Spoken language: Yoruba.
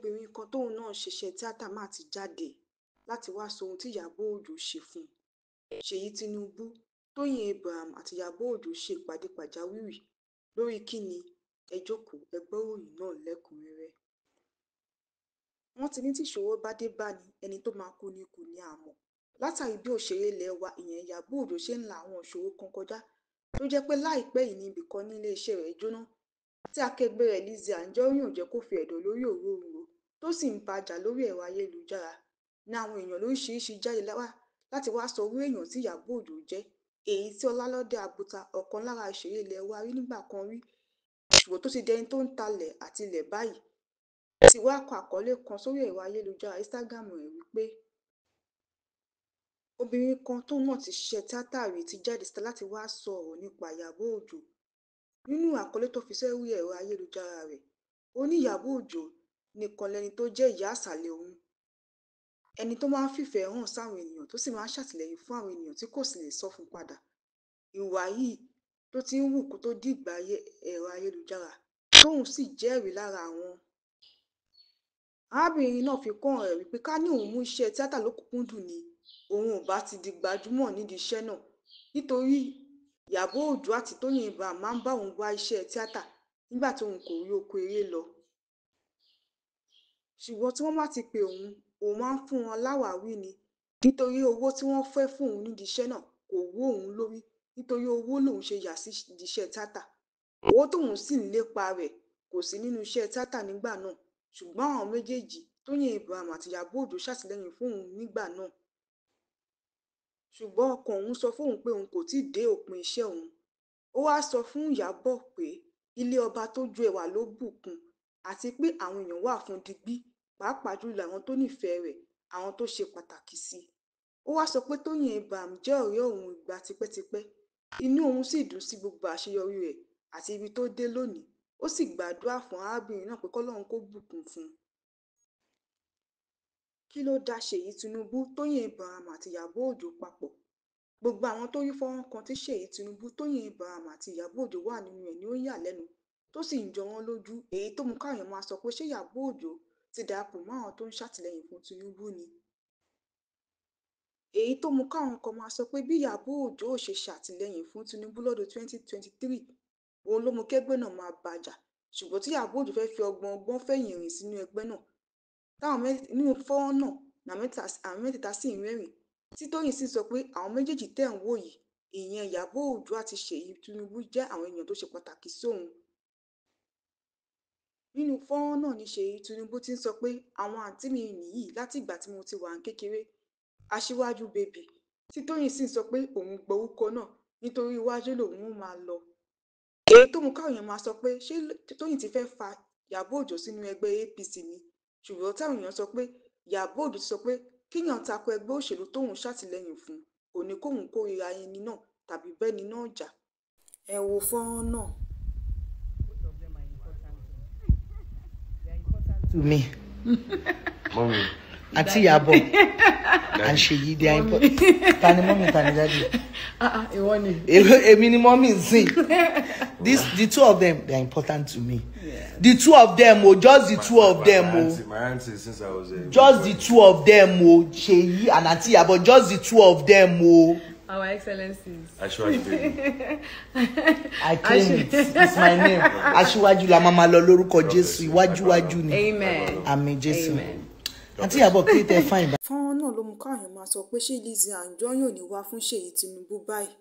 Obìnrin kan tóun náà ṣiṣẹ́ tíátà má ti jáde láti wáá sọ ohun tí Ìyábọ̀ Ọjọ́ ṣe fún un. Ṣèyí Tinubu, Tóyìn Abraham àti Ìyábọ̀ Ọjọ́ ṣe ìpàdé pàjáwìrì lórí kín ní? Ẹ jókòó, ẹ gbọ́ ìròyìn náà lẹ́kùn-ún-rẹ́rẹ́. Wọ́n ti ní tíṣòro bá dé bá ní ẹni tó máa kú ní kú ní àmọ́. Látàrí bí òṣèré ilé wa ìyẹn Ìyábọ̀ Ọjọ́ ṣe ń la àwọn ìṣòro kan kọjá tó jẹ́ pé láìpẹ́ yìí ní ibì kan ní iléeṣẹ́ rẹ̀ jóná tí akẹgbẹ́ rẹ̀ Lizzy Anjorin ò jẹ́ kó fi ẹ̀dọ̀ lórí òróǹro tó sì ń bá a jà lórí ẹ̀rọ ayélujára ní àwọn èèyàn lóríṣiríṣi jáde wá láti wáá sọ irú èèyàn tí Ìyábọ̀ Ọjọ́ jẹ́, èyí tí Ọlálọ́dé Àbútà, ọ̀kan lára òṣèré ilé wa rí nígbà kan rí ṣùgbọ́n tó ti dẹni tó ń talẹ̀ àtilẹ̀ báyìí, ti wá kọ àkọlé kan sórí ẹ̀rọ ayélujára Instagram rẹ̀ wípé obìnrin kan tóun náà ti ṣiṣẹ́ tíátà rí ti jáde síta láti wáá sọ ọ̀rọ̀ nípa Ìyábọ̀ Ọjọ́. Nínú àkọlé tó fi sórí ẹ̀rọ ayélujára rẹ̀, ó ní Ìyábọ̀ Ọjọ́ nìkan lẹni tó jẹ́ ìyá ìsàlẹ̀ òun, ẹni tó máa ń fìfẹ́ hàn sáwọn ènìyàn tó sì máa ń ṣàtìlẹ́yìn fún àwọn ènìyàn tí kò sì lè sọ fún padà. Ìwà yìí ló ti ń hù kó tó dìgbà ẹ̀rọ ayélujára, tóun sì jẹ́rìí lára àwọn. Arábìnrin náà fi kún ọ̀rọ̀ rẹ̀ wípé ká ní òun mú iṣẹ́ tíátà lọ́kùn-ún-kúndùn ni òun ò bá ti di gbajúmọ̀ nídìí iṣẹ́ náà, nítorí Ìyábọ̀ Ọjọ́ àti Tóyìn Abraham máa ń bá òun wá iṣẹ́ tíátà nígbà tí òun kò rí oko eré lọ. Ṣùgbọ́n tí wọ́n bá ti pe òun, òun máa ń fún wọn láwàáwí ni, nítorí owó tí wọ́n fẹ́ fún òun nídìí iṣẹ́ náà kò wú òun lórí, nítorí owó lòun ṣe yà sí ìdí iṣẹ́ tíátà. Owó tóun sì ń lépa rẹ̀ kò sí nínú iṣẹ́ tíátà nígbà náà, ṣùgbọ́n àwọn méjèèjì, Tóyìn Abraham àti Ìyábọ̀ Ọjọ́, ṣàtìlẹ́yìn fún òun nígbà náà. Ṣùgbọ́n ọkàn òun sọ fóun pé òun kò tíì dé òpin iṣẹ́ òun. Ó wáá sọ fún Ìyábọ̀ pé ilé ọba tó ju ẹwà ló bùkún àti pé àwọn èèyàn wà fún digbí, pàápàá jùlọ àwọn tó nífẹ̀ẹ́ rẹ̀, àwọn tó ṣe pàtàkì sí i. Ó wáá sọ pé Tóyìn Abraham jẹ́ ọ̀rẹ́ òun ìgbà tipẹ́tipẹ́, inú òun sì dùn sí gbogbo àṣeyọrí rẹ̀ àti ibi tó dé lónìí, ó sì gbàdúrà fún arábìnrin náà pé k'Ọlọ́run kó bùkún fún un. Kí ló dá Ṣèyí Tinubu, Tóyìn Abraham àti Ìyábọ̀ Ọjọ́ papọ̀? Gbogbo àwọn tó rí fọ́nrán kan tí Ṣèyí Tinubu, Tóyìn Abraham àti Ìyábọ̀ Ọjọ́ wà nínú ẹ̀ ni ó yà lẹ́nu tó sì ń jọ wọ́n lójú, èyí tó mú káwọn èèyàn máa sọ pé ṣé Ìyábọ̀ Ọjọ́ ti darapọ̀ mọ́ àwọn tó ń ṣàtìlẹ́yìn fún Tinubu ni? Èyí tó mú káwọn kan máa sọ pé bí Ìyábọ̀ Ọjọ́ ò ṣe ṣàtìlẹ́yìn fún Tinubu lọ́dún 2023, òun ló mú kẹ́gbẹ́ náà máa bàjà, ṣùgbọ́n tí Ìyábọ̀ Ọjọ́ fẹ́ fi ọgbọ́n ọgbọ́n fẹ̀yìn rìn sínú ẹgbẹ́ náà. Táwọn nínú fọ́nrán náà àwọn mẹ́tẹ̀ẹ̀ta sì ń rẹ́rìn-ín, tí Tóyìn sì sọ pé àwọn méjèèjì tẹ́ ń wò yìí, ìyẹn Ìyábọ̀ Ọjọ́ àti Ṣèyí Tinubu, jẹ́ àwọn èèyàn tó ṣe pàtàkì sóun. Nínú fọ́nrán náà ni Ṣèyí Tinubu ti ń sọ pé àwọn àǹtí mi nìyí láti ìgbà tí mo ti wà ní kékeré, Aṣíwájú Bèbí, tí Tóyìn sì ń sọ pé òun gbọ́ orúkọ náà nítorí iwájú lòun ó máa lọ. Èyí tó mú káwọn èèyàn máa sọ pé ṣé Tóyìn ti fẹ́ fa Ìyábọ̀ Ọjọ́ sínú ẹgbẹ́ APC ni? Ṣùgbọ́n táwọn èèyàn sọ pé Ìyábọ̀ Ọjọ́ ti sọ pé kíyàn tako ẹgbẹ́ òṣèlú tóun ṣàtìlẹ́yìn fún kò ní kóun kórìíra ẹni náà tàbí bẹ́ni náà jà. Ẹ wo fọ́nrán náà. Both of them are important. They are important to me. Mommy. Aunty Iyabo and Seyi, they are important. Ta ni mommy, ta ni daddy? Ah ah, ìwọ ni. Èmi ni mommy nsìn. This, the two of them, they are important to me. Yeah. The two of them, oh, just the two of them, my oh. auntie, my auntie since I was a Just the two of them, oh, Seyi and Aunty Iyabo, just the two of them, oh. Our excellencies. Aṣíwájú Baby. I claim it. It's my name. Aṣíwájú la máa lọ lórúkọ Jésù, iwájú wájú ni. Amen. Àmín Jésù. Amen. Aunty Iyabo, kí tẹ fine. Fọ́nrán náà ló mú káwọn èèyàn máa sọ pé ṣé Lizzy Anjorin ò ní wá fún Ṣèyí Tinubu báyìí?